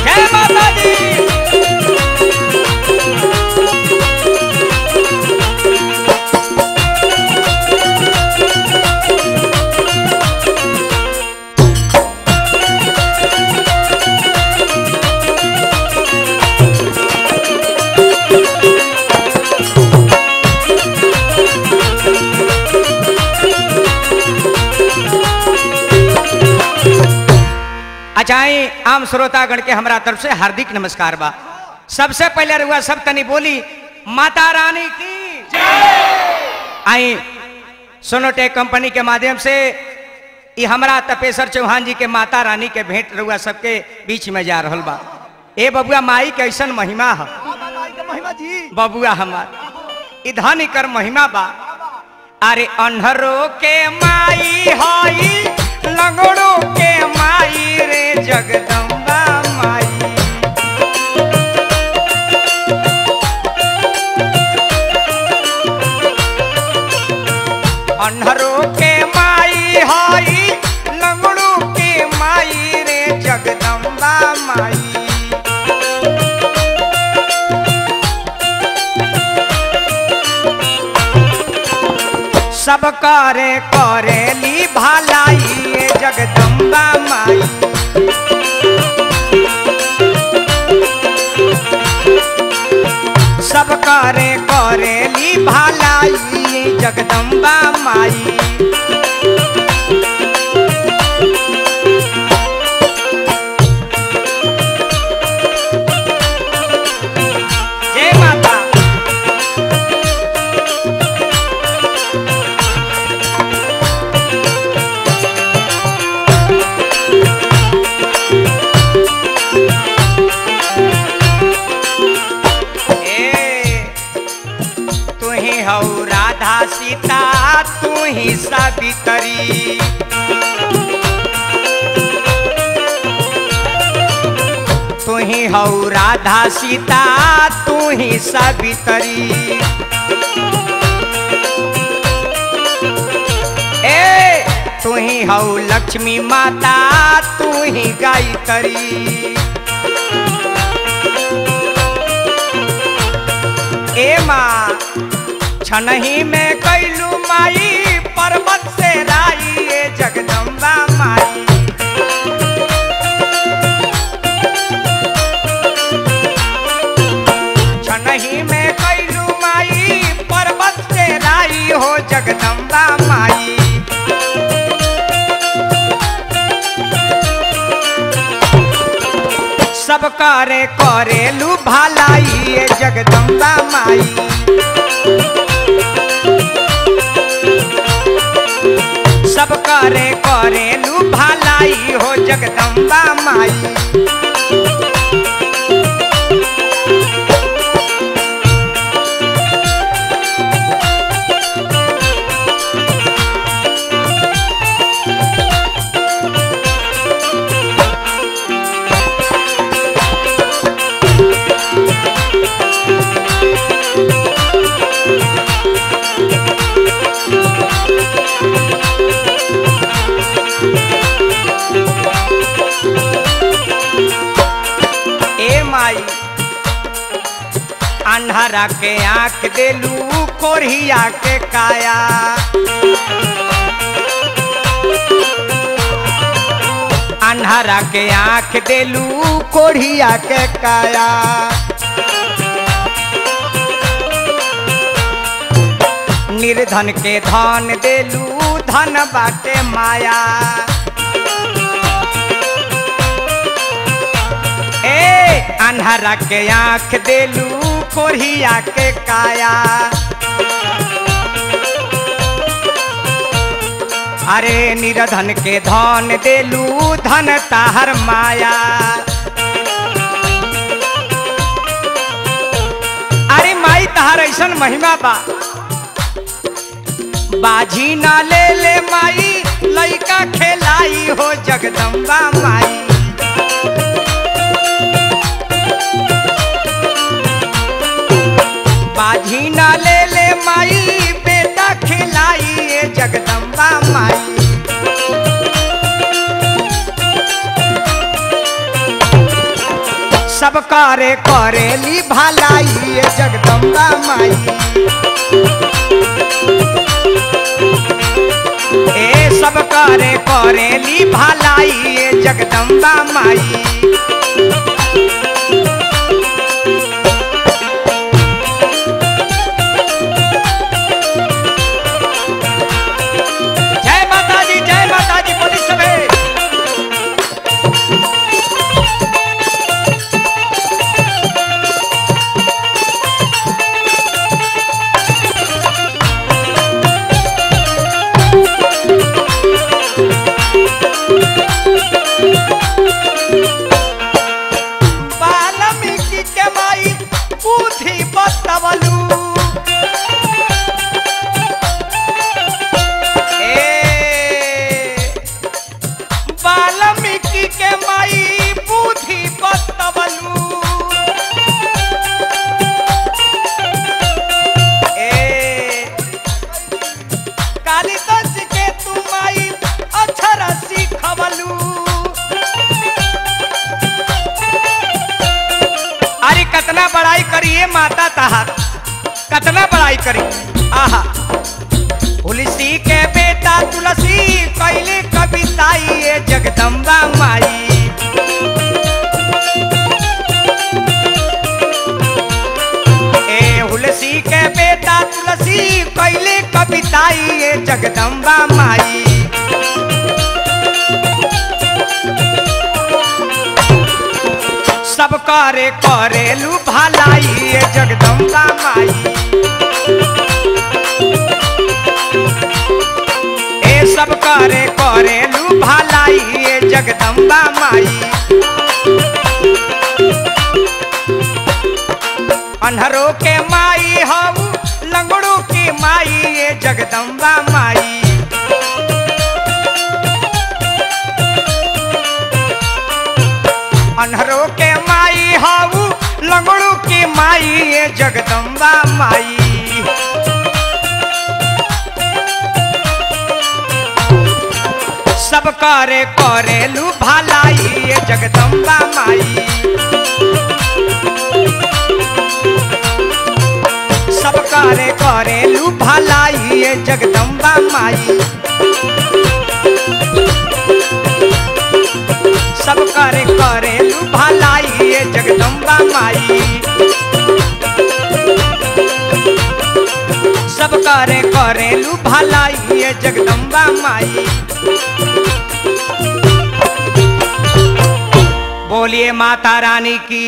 जय माता दी। अच्छा आम श्रोतागण के हमरा तरफ से हार्दिक नमस्कार बा। सबसे पहले रुआ सब तनी बोली माता रानी की आई। सोनोटेक कंपनी के माध्यम से ई हमरा तपेश्वर चौहान जी के माता रानी के भेंट रुआ सबके बीच में जा रहा बा। ए बबुआ माई के ऐसा महिमा है बबुआ हमार ई धन कर महिमा बा। अरे अन्हरो के माई हई लंगड़ो के माई रे जगदम्बा माई। अन्हरो के माई हई लंगड़ो के माई रे जगदम्बा माई। सब करे करेली भलाई जगदम्बा माई। सब करे करेली भलाई जगदम्बा माई। जय माता। राधा सीता तू ही सावित्री। तू ही हौ राधा सीता तू ही सावित्री। ए तू ही हौ लक्ष्मी माता तू ही गायत्री। ए माँ छनही में कैलू माई पर्वत से राई ए जगदम्बा माई। छनही में कैलू माई पर्वत से राई हो जगदम्बा माई। सब करे करेलू भलाई ए जगदम्बा माई। सब करे करेलू भलाई हो जगदम्बा माई। अन्हरा के आंख देलू कोरिया के काया। अन्हरा के आंख देलू कोरिया के काया। निर्धन के धन देलू धन बाटे माया। ए अन्हरा के आंख देलू कोरिया के काया। अरे निर्धन के धन देलू धन ताहर माया। अरे माई तहार ऐसन महिमा बा बाजी ना ले ले माई लइका खेलाई हो जगदम्बा माई। ना ले ले माई बेटा खिलाई ये जगदम्बा माई। सब करे करेली भलाई ये जगदम्बा माई। ए सब करे करेली भलाई ये जगदम्बा माई। जय माता दी, जय माता दी बोली सबे। वाल्मीकि के माई बुद्धि बतवलू, ए वाल्मीकि के माई बुद्धि बतवलू, ए कालिदास के तू माई अक्षर सिखवलू। अरे कतना बड़ाई करी माता तहार, कतना बड़ाई करी। आहा तुलसी के बेटा तुलसी कैली कविताई ये जगदम्बा माई। ए तुलसी के बेटा तुलसी कैली कविताई ये जगदम्बा माई। सब करे करेलू भलाई ये जगदम्बा माई। ए सब करे करेलू भलाई ये जगदम्बा माई। अन्हरों के माई हऊ लंगड़ों के माई ये जगदम्बा माई। अन्हरों के माई हऊ लंगड़ों के माई ये जगदम्बा माई। सब करे करेलू भलाई ये जगदम्बा माई। सब करे करेलू भलाई ये जगदम्बा माई। सब करे करेलू भलाई ये जगदम्बा माई। सब करे करेलू भलाई ये जगदम्बा माई। बोलिए माता रानी की।